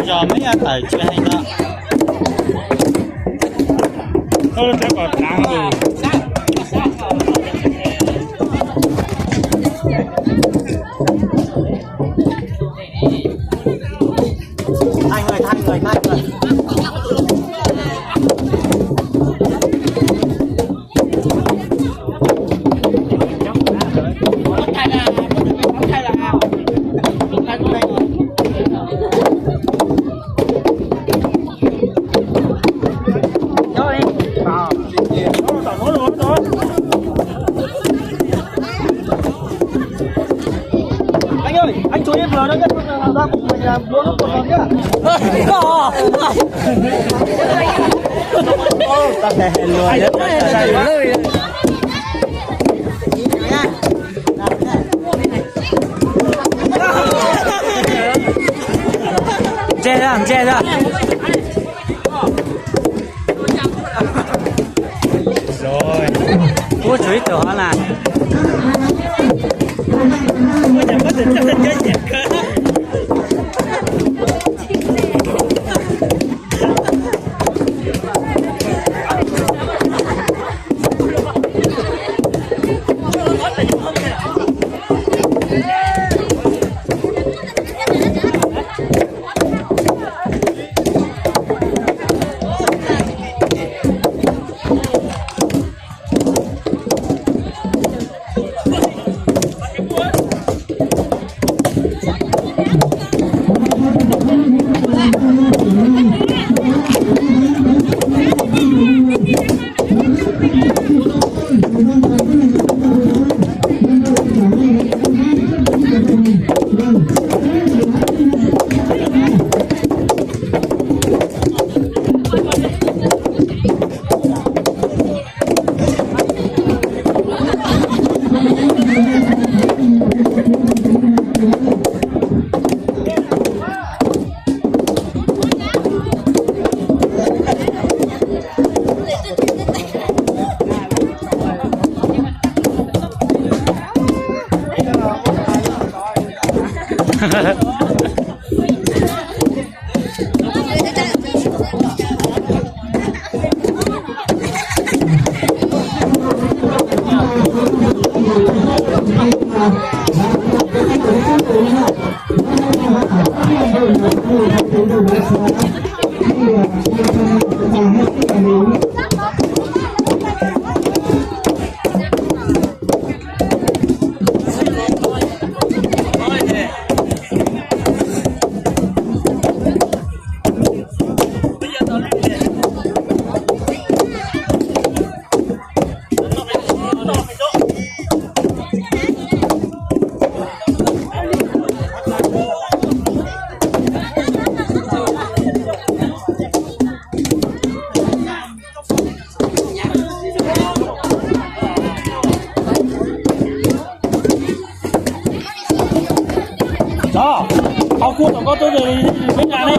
Zos meb nyob tawm tsis hais no. Ub, lub teb kom dlav. Hai người, hai người, hai người. Anh ơi, anh cho em vào đó nhé. Ra cùng mình làm đũa nước một vào nhá. Ntse ra, ntse ra. Ub, tshuav ib tug hov na. Tod, qhov kuj tom koj tuaj, peb nqa ne.